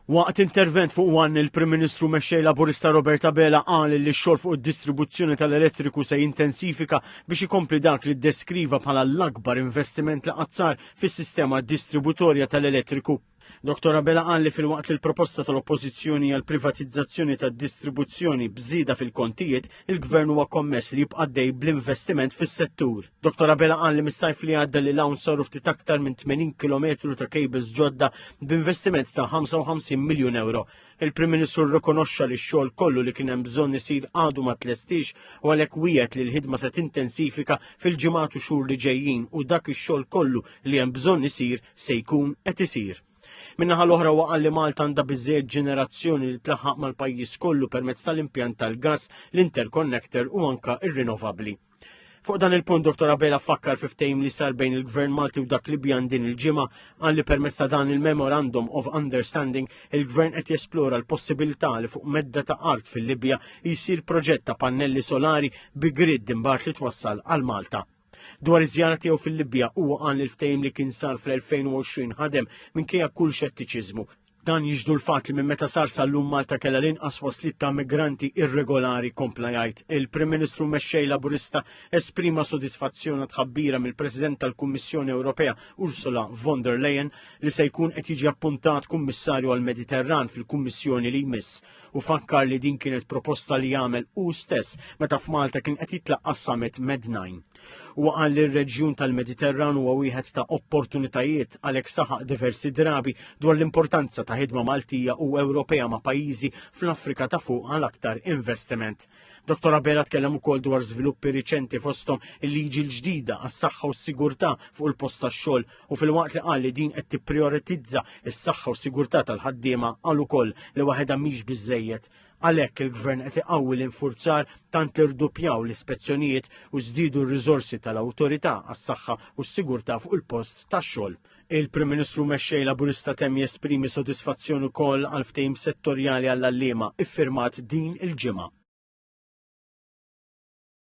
Waqt intervent fuq One, il-Prim Ministru Mexxej Laburista Robert Abela qal li x-xogħol fuq id-distribuzzjoni tal-elettriku se jintensifika biex ikompli dak li ddeskriva bħala l-akbar investiment li qatt sar fis-sistema distributorja tal-elettriku. Dottor Abela qal li filwaqt li l-proposta tal-Oppożizzjoni għal privatizzazzjoni tad-distribuzzjoni b'żieda fil-kontijiet, il-Gvern huwa kommess li jibqa' għaddej bl-investiment fis-settur. Dottor Abela qal li mis-sajf li għadda lil hawn saru ftit aktar minn 80 kilometru ta' cables ġodda b'investiment ta' 55 miljun euro. Il-Prim Ministru rrikonoxxa li x-xogħol kollu li kien hemm bżonn isir għadu ma tlestix u għalhekk wiegħed li l-ħidma se tintensifika fil-ġimgħat u xhur li ġejjin u dak ix-xogħol kollu li hemm bżonn isir se jkun qed isir. Min-naħa l-oħra huwa qal li Malta għandha biżżejjed ġenerazzjoni li tlaħħaq mal-pajjiż kollu permezz tal-impjant tal-gass, l-interconnector u anka ir-rinnovabbli. Fuq dan il-punt Dr. Abela fakkar fi ftehim li sar bejn il-Gvern Malti u dak Libjan din il-ġimgħa qal li permezz ta' dan il-Memorandum of Understanding il-Gvern qed jesplora l-possibilità li fuq medda ta' art fil-Libja jsir proġett ta' pannelli solari bi grid imbagħad li twassal għal Malta. Dwar iż-żjara tiegħu fil-Libja huwa qal li l-ftehim li kien sar fl-2020 ħadem minkejja kull xettiċiżmu. Dan jixhdu l-fatt li minn meta sar sal-lum Malta kellha l-inqas wasliet ta' migranti irregolari kompla jgħid. Il-Prim Ministru Mexxej Laburista esprima sodisfazzjon tħabbira mill-President tal-Kummissjoni Ewropea Ursula von der Leyen li se jkun qed jiġi appuntat Kummissarju għall-Mediterran fil-Kummissjoni li jmiss u fakkar li din kienet proposta li jagħmel hu stess meta f'Malta kien qed jitlaqqa' summit Med9. Huwa qal li r-reġjun tal-Mediterran huwa wieħed ta' opportunitajiet għalhekk saħaq diversi drabi dwar l-importanza ta' ħidma Maltija u Ewropea ma' pajjiżi fl-Afrika ta' fuq għal aktar investiment. Dr. Abela tkellem ukoll dwar żviluppi riċenti fosthom il-liġi l-ġdida għas-saħħa u s-sigurtà fuq il-post tax-xogħol u filwaqt li qal li din qed tipprijoritizza s-saħħa u s-sigurtà tal-ħaddiema qal ukoll li waħedha mhix biżejjed. Għalhekk il-Gvern qed iqawwi l-infurzar tant li rduppjaw l-ispezzjonijiet u żdiedu r-riżorsi tal-Awtorità għas-Saħħa u s-Sigurtà fuq il-post tax-xogħol. Il-Prim Ministru Mexxej Laburista temm jesprimi sodisfazzjon ukoll għal ftehim settorjali għall-għalliema iffirmat din il-ġimgħa.